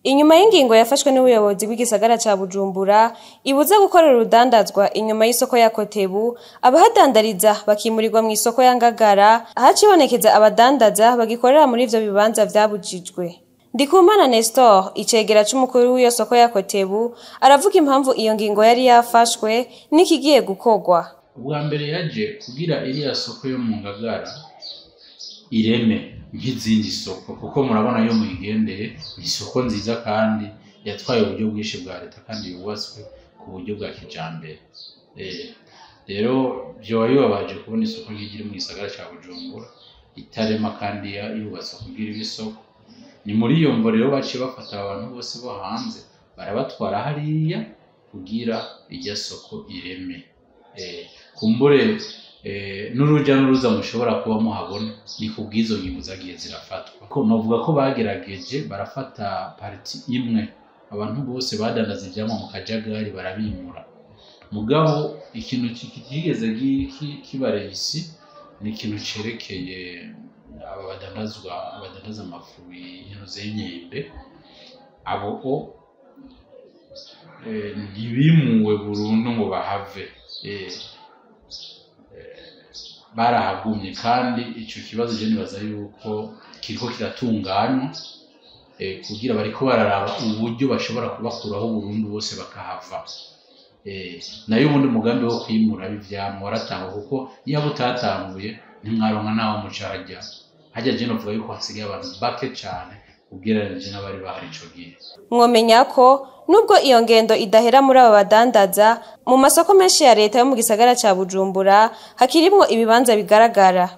Inyuma y'ingingo yafashwe n'ubuyobozi bw'igisagara ca Bujumbura ibuza gukorera urudandazwa inyuma y'isoko ya Kotebu, abahadandariza bakimurirwa mw'isoko ya Ngagara, ahacibonekeza abadandaza bagikorera muri ivyo bibanza vyabujijwe. Ndikumana Nestor, icegera c'umukuru w'iyo soko ya Kotebu, aravuga impamvu iyo ngingo yari yafashwe n'ikigiye gukorwa. Ubwa mbere yaje kugira iriya soko yo mu Ngagara ireme nk'izindi soko, kuko murabona yo muyigendeye ni isoko nziza kandi yatwaye uburyo bwinshi bwa leta kandi yubatswe ku buryo bwa kijambere. Rero vyoba bibabaje kubona isoko nk'iryo iri mu gisagara ca Bujumbura itarema kandi yubatswe kugira ibe isoko. Ni muri iyo mvo rero baciye bafata abantu bose bo hanze barabatwara hariya kugira irya soko ireme. Kumbure n'uruja n'uruza mushobora kuba muhabona ni kubw'izo ngingo zagiye zirafatwa. Ko novuga ko bagerageje barafata partie imwe, abantu bose badandaza ivyamwa mu kajagari barabimura. Mugabo ikintu kitigeze kiba réussi ni ikintu cerekeye aba badandazwa, badandaza amafu y'imyembe, abo o ntibimuwe burundu ngo bahave, barahagumye. Kandi ico kibazo je nibaza yuko kiriko kiratunganywa, kugira bariko bararaba uburyo bashobora kubakuraho burundu bose bakahava. Nayo ubundi mugambi wo kwimura ivyamwa waratangwa, kuko iyo utatanguye ntimwaronka naho muca hajya hajya. Je novuga yuko hasigaye abantu bake cane ugereranije n'abari bahari ico gihe. Mwomenya ko nubwo iyo ngendo idahera muri aba badandaza, mu masoko menshi ya leta yo mu gisagara ca Bujumbura hakirimwo ibibanza bigaragara.